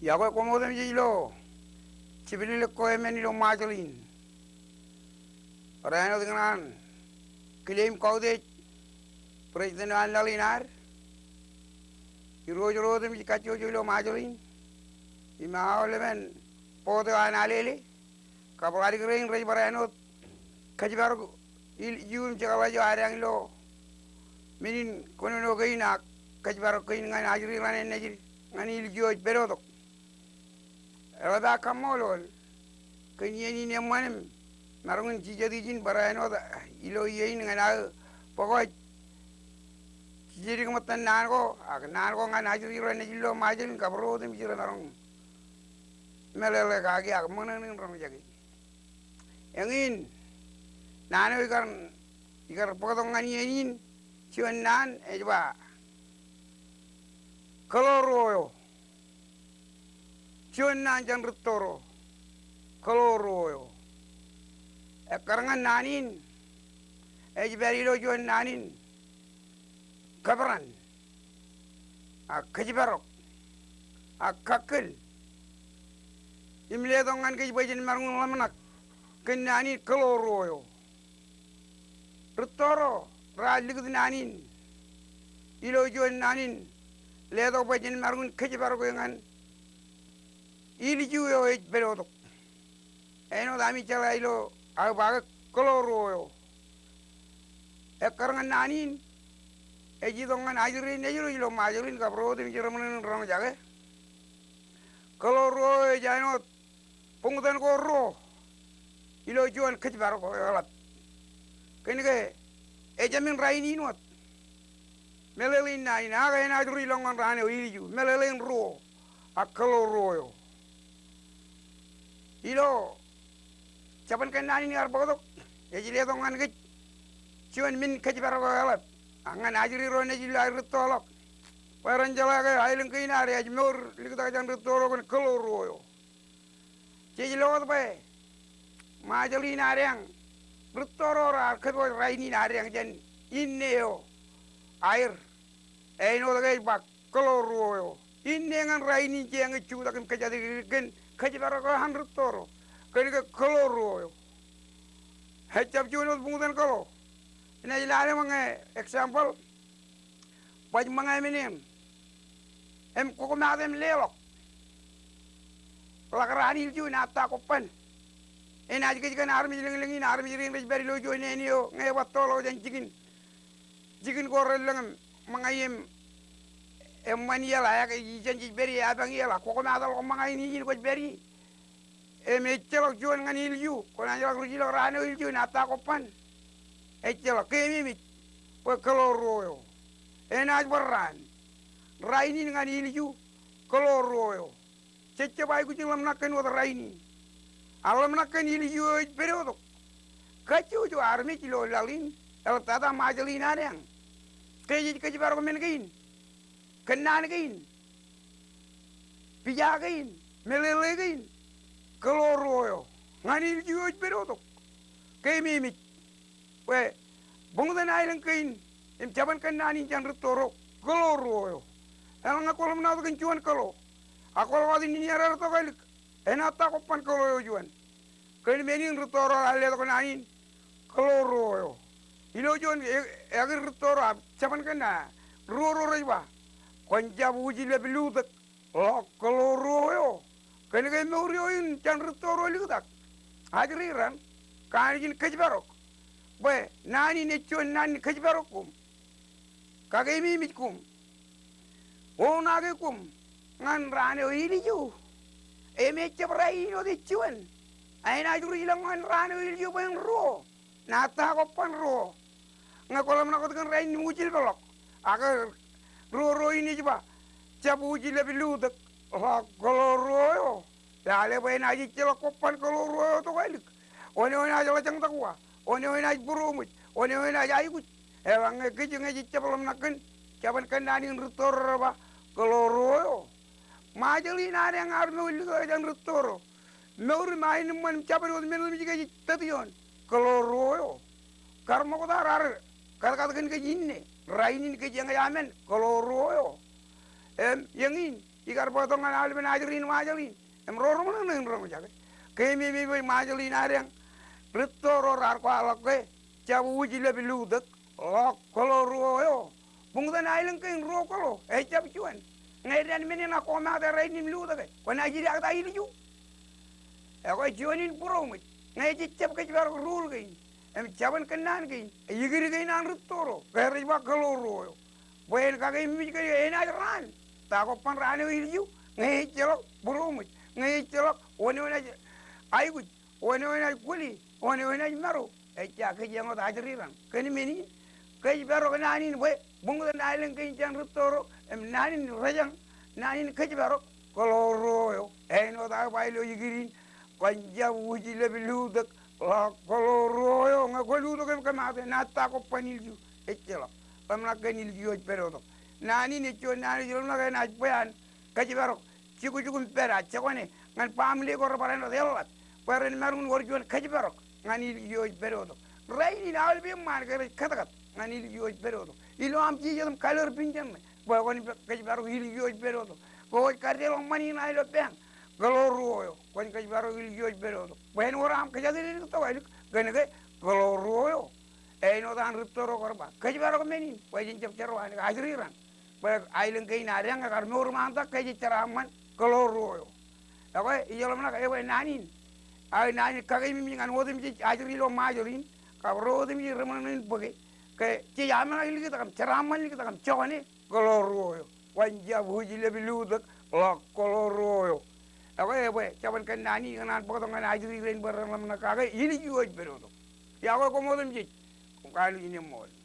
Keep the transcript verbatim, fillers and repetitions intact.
Iọkwe koṃ otemjej ilo jepdilōk ko emān ilo Ṃajeḷ in. Barāinwōt ikōṇaan kile im kautiej President eo an laḷ in ad, irooj ro otemjej kajjojo ilo Ṃajeḷ in, im aolepān board eo an Alele, kab ḷadik rein rej barāinwōt kōjparok ilju im jekḷaj eo adeañ ilo men in kōnono kein ak kōjparok kein ñan ajri raṇe nejid ñan ilju eo ej pedotok. Eḷap aō kaṃṃoolol kōn iien in eṃṃan im maroñ in jijet ijin barāinwōt ilo iien in ñan aō bōk wōj jijet ijin ṃōttan naan ko ak naan ko ñan ajri ro nejid ilo Ṃajeḷ in kab ro otemjej rej maroñ meḷeḷe kaki ak ṃōṇōṇō in roñjake. Eñin, naan eo ikar, ikar bōktok ñan iien in, juon naan ej ba, kōḷo ruo eo. Juon naan jān rūtto ro, kōḷo ruo eo. Ekkar ñan naan in, ej pād ilo juon naan in kōperan, ak kōjparok, ak kakkōl, im letok ñan kōj bwe jen maroñ in ḷōmṇak kōn naan in kōḷo ruo eo. Rūtto ro raar likūt naan in ilo juon naan in letok bwe jen maroñ in kōjparok eō ñan ilju eo ej pedotok. Āinwōt ami jeḷā ilo aō ba ke kōḷo ruo eo. Ekkar ñan naan in, ej itok ñan ajri nejid ilo Ṃajeḷ in kab ro otemjej rej ṃōṇōṇō in roñjake. Kōḷo ruo eo ej āinwōt buñtōn ko ruo ilo juon kōjparok eo eḷap. Kōnke ejāmin rainin wōt meḷeḷein naan in, ak enaaj ri lọññọọr raan eo ilju, meḷeḷein ruo, ak kōḷo ruo eo. Ilo jabōn kōnnaan in ikar bōktok, ej letok ñan kōj juon men kōjparok eo eḷap, ak ñan ajri ro nejid ilo aer rūttoḷọk, bwe ren jeḷā ke aelōñ kein ad ej mour likūt jān rūtto ro kōn kōḷo ruo eo. Jej lo wōt bwe Ṃajeḷ in adeañ, rūtto ro raar kōpooj rainin adeañ jān inne eo aer, āinwōt ke ej ba kōḷo ruo eo. Inne ñan rainin jeañ ej jutak im kōjatdikdik kōn kōjparok eo an rūtto ro, kōnke kōḷo ruo eo. Ejjab juon wōt buñtōn kōḷo. Inaaj lale ṃōk ñe example. Baj ṃōñā men eṇ im kukmata im leḷọk ḷak raan ilju, inaaj ta kobban. Enaaj kōj kōn armej lōñlōñ in, armej rein rej pād ilo juon āne eo ñe ebattoḷọk jān jikin, jikin ko relōñ im ṃōñā im eṃṃan iaḷ, ak ijeṇ jej pād ie epañ iaḷ, ak kukmataḷọk ṃōñā in ijin kwōj pād ie. Im ejjeḷọk juon ñan ilju, kwōnaaj ḷak ruj ḷọk raan eo ilju, inaaj ta kobban. Ejjeḷọk, keememej bwe kōḷo ruo eo. Enaaj bar raan, rainin ñan ilju, kōḷo ruo eo. Jejjab aikuj in ḷōmṇak kōn wōt rainin, ak ḷōmṇak kōn ilju eo ej pedotok. Kajjojo armej ilo laḷ in, eḷaptata Ṃajeḷ in adeañ, ke jej kōjparok men kein, kōnnaan kein, pija kein, meḷeḷe kein, kōḷo ruo eo. Ñan ilju eo ej pedotok, keememej bwe buñtōn aelōñ kein im jabōn kōnnaan in jān rūtto ro, kōḷo ruo eo. Eḷaññe kwōḷōmṇak wōt kōn juon kōḷo, ak kwōḷọk wōt in iar er tokālik, enaaj ta kobban kōḷo eo juon. Kōn men in rūtto ro raar letok naan in kōḷo ruo eo. Ilo juon e-, ekid rūtto ro, ak jabōn kōnnaan, ruo ro rej ba, kwōn jab uji lōb lutōk ḷọk kōḷo ruo eo. Kōnke mour eo in jān rūtto ro likūt, ak ajri raṇ, kōn ijin kōjparok. Bwe naan in ej juon naan in kōjparok koṃ, kakeememej koṃ, oṇaake koṃ ñan raan eo ilju. Im ejjab rainin wōt, ej juon. Enaaj ruj ḷọk ñan raan eo ilju bwe en ruo. Inaaj ta kobban ruo. Ñe kwōḷōmṇak wōt kōn rainin im ujilpḷọk, ak ruo ro in ej ba, jab uji lōb lutōk ḷọk kōḷo ruo eo. Lale bwe enaaj ejjeḷọk kobban kōḷo ruo eo tokālik. Wōn eo enaaj ḷōjañ tokwa, wōn eo enaaj būroṃōj, wōn eo enaaj aikuj. Eḷaññe kōj ñe jej jab ḷōmṇak kōn jabōn kōnnaan in rūtto ro, rej ba kōḷo ruo eo. Ṃajeḷ in adeañ ear mour likūt jān rūtto ro. Mour im aenōṃṃan im jabdewōt men otemjej ke jej tōt ioon, kōḷo ruo eo. Kar ṃokta raar katkat kōn kōj inne, rainin kōj eñjake amen, kōḷo ruo eo. Im eñin, Ikar bōktok ñan aolepen ajri in Ṃajeḷ in im ro reṃōṇōṇō in roñjake. Keememej bwe Ṃajeḷ in adeañ rūtto ro raar kwaḷọk ke jab wūjlepḷọk ḷọk kōḷo ruo eo. Buñtōn aelōñ kein ruo kōḷo ejjab juon. Ñe eddān men eṇ ak koṃ ṃakūt rainin im lutōke, kwōnaaj ilju ak ta ilju. Ekwe juon in būroṃōj. Ñe ejejjab kōjparok rūl kein im jabōn kōnnaan kein, ikid kein an rūtto ro ke rej ba kōḷo ruo eo. Bwe en kakeememej ke enaaj raan. Ta ko ban raan eo ilju? Ñe ejjeḷọk būroṃōj, ñe ejjeḷọk wōn eo enaaj aikuj, wōn eo enaaj kwōle, wōn eo enaaj maro. Ejja kōj āinwōt ajri raṇ. Kōn men in, kōjparok naan in bwe buñtōn aelōñ kein jān rūtto ro im naan in rejañ, naan in kōjparok kōḷo ruo eo. Āinwōt aō ba ilo ikid in, kwōn jab wūjlepḷọk ḷọk kōḷo ruo eo. Ñe kwōlutōk im kōmaatā, enaaj ta ko ban ilju? Ejjeḷọk. Ḷōmṇak kōn ilju eo ej pedotok. Naan in ej juon naan eo ej ḷōmṇak enaaj bwe an kōjparok jukjuk im pād, a jokwane ñan baaṃle ko rebar āinwōt eḷḷap bwe ren maroñ in wōr juon kōjparok ñan ilju eo ej pedotok. Rainin aolepen ṃaan ke rej kōtkat ñan ilju eo ej pedotok. Ilo aṃ jijet im kalōr pinjeṇ ṇe bwe kwōn kōjparok ilju eo ej pedotok. Ke kwōj kaddeḷọk ṃani ṇa ilo bank, kōḷo ruo eo, kwōn kōjparok ilju eo ej pedotok. Bwe en wōr aṃ kōjatdikdik tokālik kōn ke kōḷo ruo eo. Āinwōt an rūtto ro kar ba, kōjparok men in bwe jen jab jerọwiwi ajri raṇ. Bwe aelōñ kein adeañ ekar mour ṃaantak ke jej jeraaṃṃan kōḷo ruo eo. Ekwe, ijeḷā ḷōmṇak e bwe naan in, aō naan in kakeememej ñan otemjej ajri ilo Ṃajeḷ in kab ro otemjej reṃōṇōṇō in bōke, ke jej aṃ naaj likūt im jeraaṃṃan likūt im jokwane kōḷo ruo eo. Kwōn jab wūjlepḷọk ḷọk kōḷo ruo eo. Ekwe, e bwe jabōn kōnnaan in ikōṇaan bōktok ñan ajri rein bwe ren ḷōmṇak kake ilju eo ej pedotok. Iọkwe koṃ otemjej, koṃ kanooj in eṃṃool.